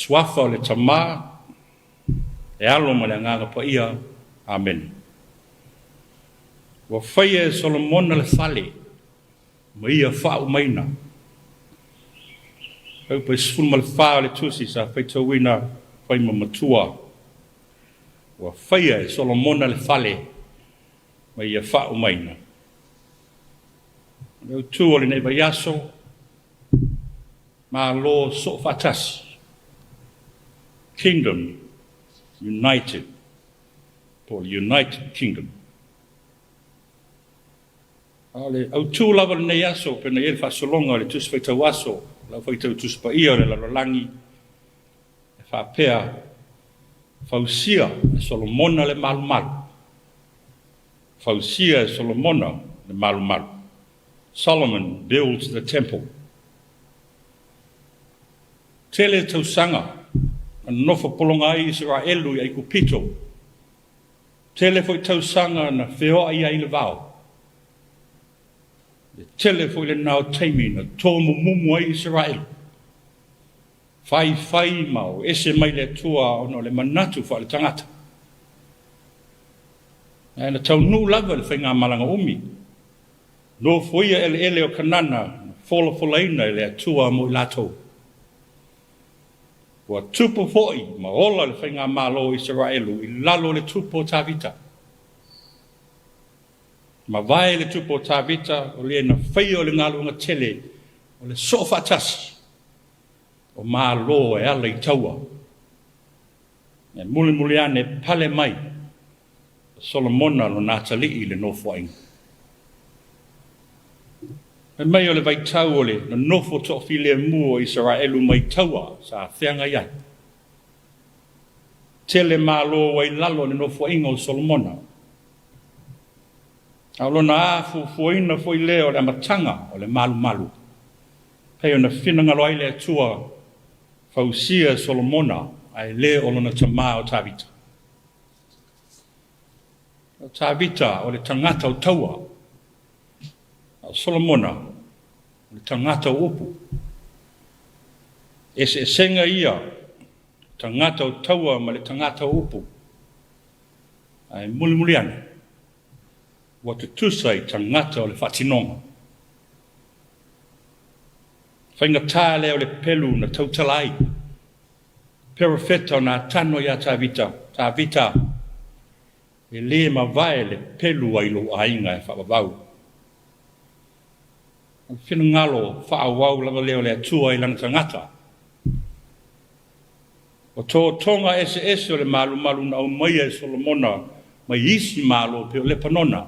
Suafa o le Tama, le Alo ma le Agaga Paia. Amene. Ua faia e Solomona le fale ma ia faaumaina. Fuaiupu 14 o le tusi sa faitauina fai ma matua. Ua faia e Solomona le fale ma ia faaumaina. O le autu o lenei vaiaso, Malo Soofaatasi, Kingdom United, po o le United Kingdom. A o le autu lava o lenei aso, pei ona i ai le faasologa o le Tusi Faitau Aso, lau faitau Tusi Paia o le lalolagi, e faapea, Fausia e Solomona le malumalu. Fausia e Solomona le malumalu. Solomon builds the temple. Tele tausaga na nonofo pologa ai Isaraelu i Aikupito. Tele foi tausaga na feoai ai i le vao. Le tele foi lena o taimi na tomumumu ai Isaraelu. Faifai ma o ese mai le Atua ona o le manatu faaletagata. Ae na taunuu lava le faigamalaga umi. Nofoia eleele o Kanana na folafolaina e le Atua mo i latou. Ua tupu foi ma ola le faigamalo o Isaraelu i lalo o le tupu o Tavita. Mavae le tupu o Tavita o le na faia o le galuega tele o le soofaatasi o Malo e ala i taua. E mulimuli ane pale mai o Solomona lona atalii i le nofoaiga. Fai mai o le vaitau o le nonofo toafilemu o Isaraelu mai taua sa feagai ai. Tele Malo ua i lalo o le nofoaiga o Solomona. A o lona afuafuaina foi lea o le amataga o le malumalu, pei ona finagalo ai le Atua fausia e Solomona ae le o lona tama o Tavita. O Tavita o le tagata o taua, a o Solomona o le tagata o upu. Eseesega ia o tagata o taua ma le tagata o upu. Ae mulimuli ane, ua tutusa i tagata o le faatinoga. Faigata lea o le pelu na tautala ai perofeta o Natano iā Tavita, Tavita, e lē mavae le pelu ai lou aiga e faavavau. O le finagalo faaauau lava lea o le Atua i lana tagata. O totoga eseese o le malumalu na aumaia e Solomona mai isi malo pei o Lepanona.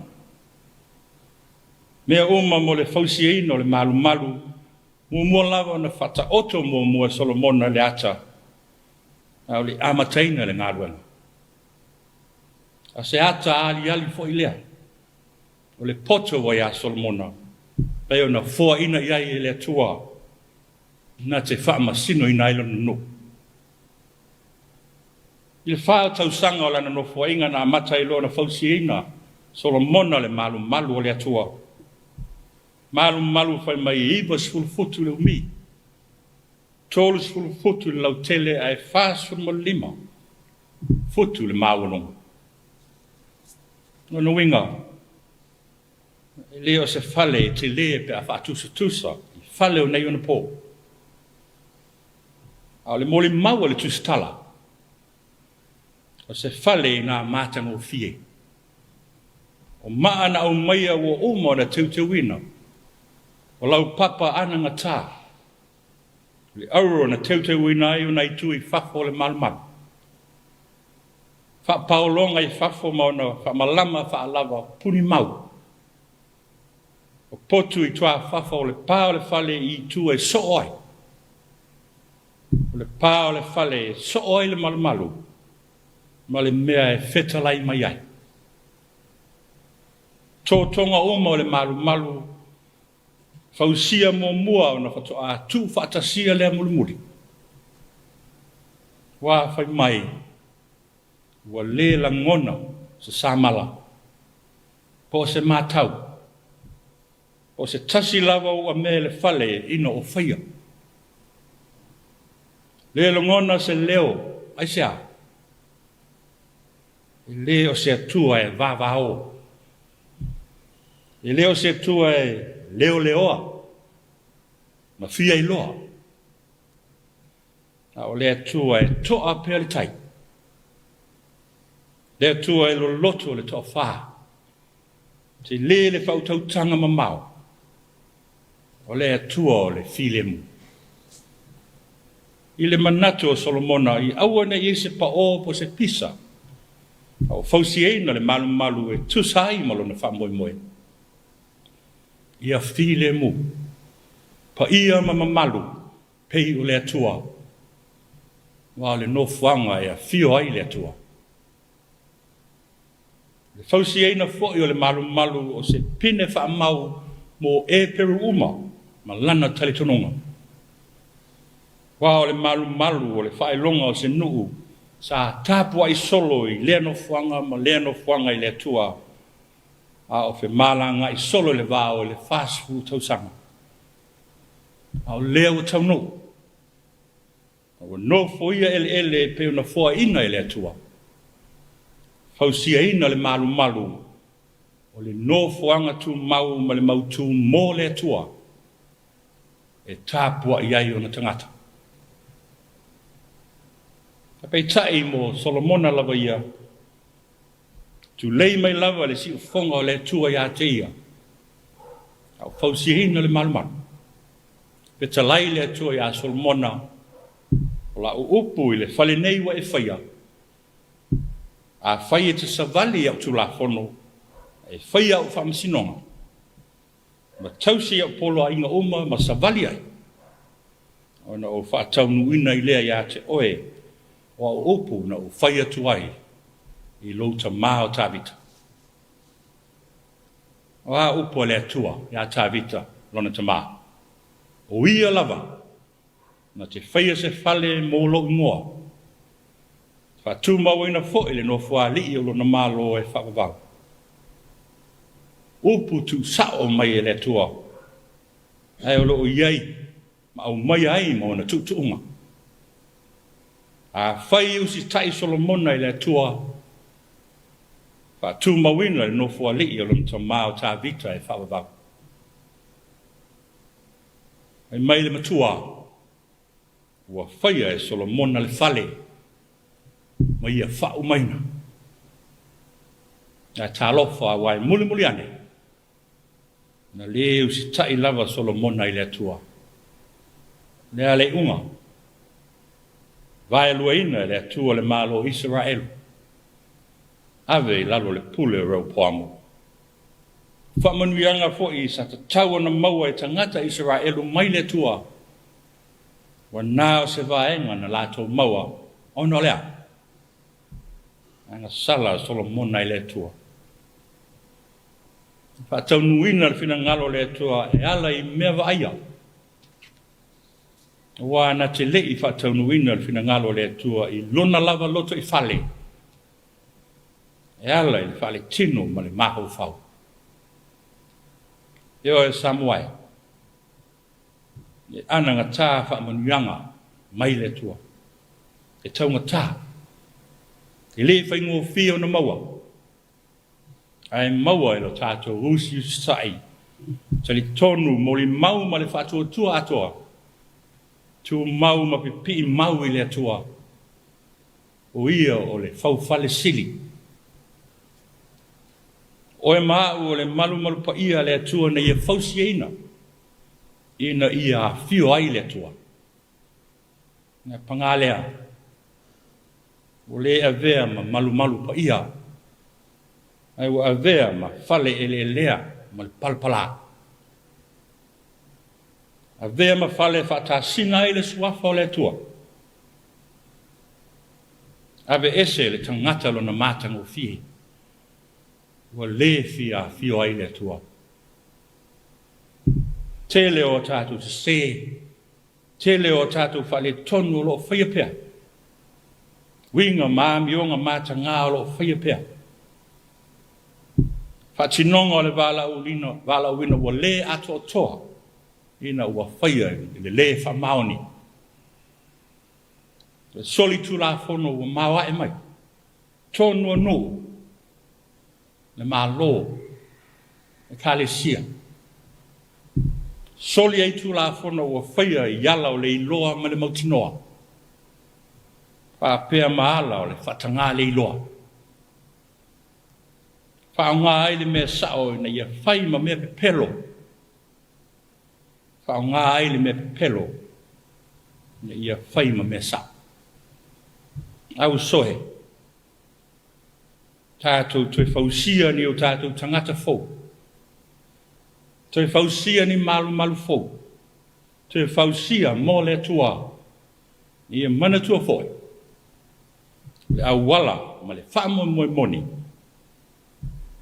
Mea uma mo le fausiaina o le malumalu, muamua lava ona faataoto muamua e Solomona le ata, a o le amataina le galuega. A o se ata aliali foi lea o le poto ua iā Solomona, pei ona foaina i ai e le Atua na te faamasinoina ai lona nuu. I le fa o tausaga o lana nofoaiga na amata ai loa ona fausiaina Solomona le malumalu o le Atua. Malumalu fai mai e 90 futu le umi, 30 futu le lautele ae 45 futu le maualuga. Lona uiga, e le o se fale e tele pe a faatusatusa i fale o nei ona po. A o le molimau a le tusitala, o se fale i nā matagofie. O maa na aumaia ua uma ona teuteuina, o laupapa anagatā, o le auro na teuteuina ai ona itu i fafo o le malumalu. Faapaologa i fafo ma ona faamalama faalava puni mau. O potu i tuafafa o le pa o le fale i itu e soo ai. O le pa o le fale e soo ai le malumalu ma le mea e fetalai mai ai. Totoga uma o le malumalu fausia muamua ona faatoa tuufaatasia lea mulimuli. Ua fai mai, ua le lagona se samala, po o se matau, po o se tasi lava ua mea i le fale ina o faia. Le logona se leo, aisea? E le o se Atua e vavao. E le o se Atua e leoleoa ma fiailoa. A o le Atua e toa pea le tai. Le Atua e loloto le toafā. Tele le faautautaga mamao. O le Atua o le filemu. I le manatu o Solomona, i aua ne i i ai se paō po o se pisa, a ua fausiaina le malumalu e tusa ai ma lona faamoemoe. Ia filemu, paia ma mamalu pei o le Atua, aua o le nofoaga e afio ai le Atua. Le fausiaina foi o le malumalu o se pine faamau mo Eperu uma ma lana talitonuga. Aua o le malumalu o le faailoga o se nuu sa tapuai solo i lea nofoaga ma lea nofoaga i le Atua, a o femalagaai solo i le va o i le 40 tausaga. A o lea ua taunuu, a ua nofoia eleele e pei ona foaiina e le Atua, fausiaina le malumalu o le nofoaga tumau ma le mautū mo le Atua e tapuai ai ona tagata. Peitai mo Solomona lava ia, tulei mai lava le siufofoga o le Atua ia te ia, a o fausiaina le malumalu. Fetalai le Atua iā Solomona, o lau upu i le fale nei ua e faia, afai e te savali i au tulafono, e faia au faamasinoga, ma tausi i au poloaiga uma ma savali ai, ona ou faataunuuina i lea iā te oe o au upu na ou fai atu ai i lou tamā o Tavita. O a upu a le Atua iā Tavita lona tamā? O ia lava na te faia se fale mo lou igoa, faatumauina foi le nofoalii o lona Malo e faavavau. Upu tuusao mai e le Atua, ae o loo i ai ma aumaia ai ma ona tuutuuga. Afai e usitai Solomona i le Atua, faatumauina le nofoalii o lona tamā o Tavita e faavavau. Fai mai le matua, ua faia e Solomona le fale ma ia faaumaina. Ae talofa aua e mulimuli ane, na lē usitai lava Solomona i le Atua. Le a le iuga, vaeluaina e le Atua le Malo o Isaraelu, ave i lalo o le pule o Reopoamo. Faamanuiaga foi sa tatau ona maua e tagata Isaraelu mai le Atua, ua na o se vaega na latou maua, ona o le a? Agasala a Solomona i le Atua. Faataunuuina le finagalo o le Atua e ala i mea vaaia. Aua na te le i faataunuuina le finagalo o le Atua i lona lava loto i fale, e ala i le faaletino ma le mafaufau. Ioe Samoa e, e anagatā faamanuiaga mai le Atua. E taugatā, e le faigofie ona maua, ae maua e lo tatou usiusitai, talitonu molimau ma le faatuatua atoa, tumau ma pipii mau i le Atua, o ia o le faufale sili. Oe ma au o le malumalu paia a le Atua na ia fausiaina, ina ia afio ai le Atua. Na pagā lea, ua le avea ma malumalu paia, ae ua avea ma fale eleelea ma le palapalā. Avea ma fale faatasina ai le suafa o le Atua. Ave ese le tagata lona matagofie, ua lē fia afio ai le Atua. Tele o a tatou sesē, tele o a tatou faaletonu o loo faia pea. Uiga ma amioga matagā o loo faia pea. Faatinoga o le valaauina ua lē atoatoa ina ua faia i le lē faamaoni. Le solitulafono ua maoae mai tonu o nuu, le Malo, Ekalesia. Soli ai tulafono ua faia i ala o le iloa ma le mautinoa, faapea ma ala o le faatagā le iloa. Faaaoga ai le mea sao ina ia fai ma mea pepelo. Faaaoga ai le mea pepelo ina ia fai ma mea sao. Au soe, tatou toe fausia ni o tatou tagata fou. Toe fausia ni malumalu fou. Toe fausia mo le Atua. Ia manatua foi. Le auala ma le faamoemoe moni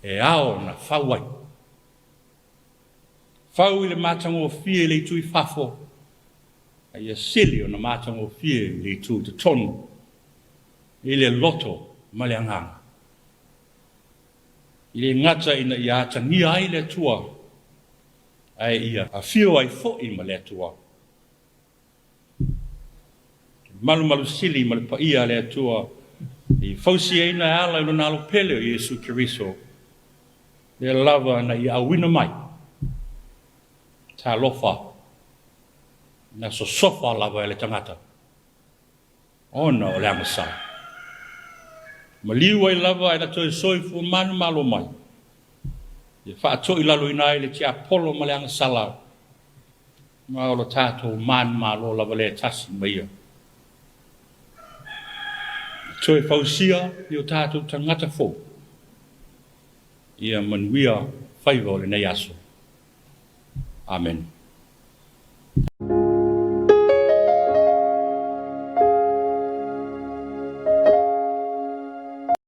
e ao na fau ai. Fau i le matagofie i le itu i fafo, a ia sili ona matagofie i le itu i totonu, i le loto ma le agaga. I le gata ina ia atagia ai le Atua, ae ia afio ai foi ma le Atua. Malumalu sili ma le paia a le Atua, i fausiaina e ala i lona alo pele o Iesu Keriso, lea lava na ia auina mai. Talofa, na sosofa lava e le tagata, ona o le agasala. Maliu ai lava e na toe soifua manumalo mai, ia faatoilaloina ai le tiapolo ma le agasala, ma o lo tatou manumalo lava lea tasi ma ia. Toe fausia ni o tatou tagata fou, ia manuia faiva o lenei aso. Amen.